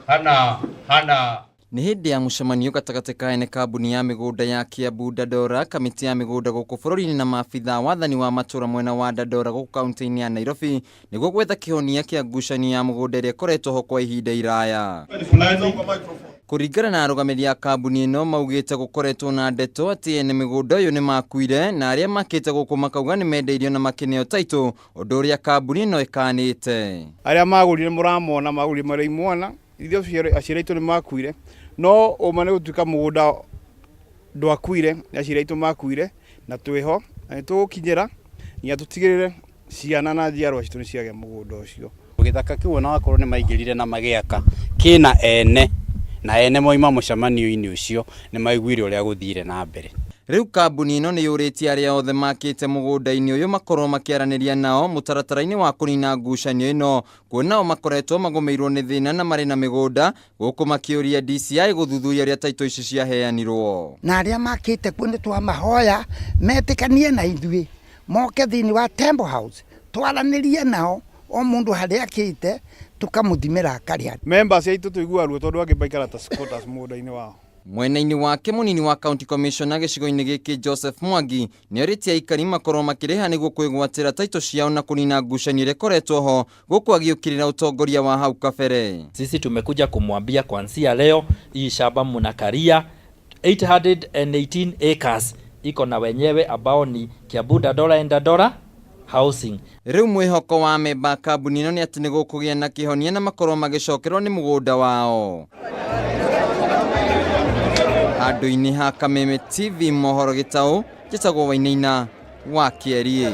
Hana hana. Nĩ hĩndĩ ya mũcemanio gatagatĩ ka ene kambuni ya mĩgũnda ya Kiambu Dandora, kamĩtĩ ya mĩgũnda gũkũ bũrũri-inĩ na maabitha a wathani wa matũra mwena wa Dandora gũkũ kaunti-inĩ ya Nairobi nĩguo gwetha kĩhonia kĩa ngucanio ya mũgũnda ĩrĩa ĩkoretwo ho kwa ihinda iraya. Kũringana na arũgamĩrĩri a kambuni ĩno maugĩte gũkoretwo na ndeto atĩ ene mĩgũnda ũyũ nĩ makuire na arĩa makĩte gũkũ makauga nĩ mendeirio na makĩneo taitũ ũndũ ũrĩa kambuni ĩno ĩkanĩte. Arĩa magũrire mũramona magũrire marĩ imwana, ithuĩ aciari aitũ nĩ makuire, no ũma nĩ gũtuĩka mũgũnda ndwakuire, nĩ aciari aitũ makuire na twĩho na nĩ tũgũkinyĩra nginya tũtigĩrĩre ciana na njiarwa citũ nĩ ciagĩa mũgũnda ũcio. Gĩthaka kĩu ona wakorwo nĩ maingĩrire na magĩaka kĩna ene na ene moima mũcemanio-inĩ ũcio nĩ maiguire ũrĩa gũthire na mbere. Rĩu kambuni ĩno nĩ yũrĩtie arĩa othe makĩte mũgũnda-inĩ ũyũ makorwo makĩaranĩria nao mũtaratara-inĩ wa kũnina ngucanio ĩno, kuona o makoretwo magũmĩirwo nĩ thĩna na marĩ na mĩgũnda, gũkũ makĩũria DCI gũthuthuria ũrĩa taitũ ici ciaheanirwo. Na arĩa makĩte kuo nĩ twamahoya metĩkanie na ithuĩ moke thĩinĩ wa Temple House twaranĩrie nao o mũndũ harĩa akĩte tũkamũthimĩra akarĩa. Members aitũ tũiguaga ruo tondũ angĩ maikara ta squatters mũgũnda-inĩ wao. Mwena-inĩ wake mũnini wa county commissioner gĩcigo-inĩ gĩkĩ Joseph Mwangi nĩorĩtie aikari makorwo makĩrĩha nĩguo kwĩgwatĩra taitũ ciao na kũnina ngucanio ĩrĩa ĩkoretwo ho gũkũ agĩũkĩrĩra ũtongoria wa hau kabere. Sisi tumekuja kumwambia kuanzia leo hii shamba mnakaria 818 acres iko na wenyewe ambao ni Kiambu Dandora and Dandora Housing. Rĩu mwĩhoko wa memba a kambuni ĩno nĩ atĩ nĩ gũkũgĩa na kĩhonia na makorwo magĩcokerwo nĩ mũgũnda wao. Handũ-inĩ ha Kameme TV mohoro gĩtaũ, njĩtagwo Wainaina wa Kĩeriĩ.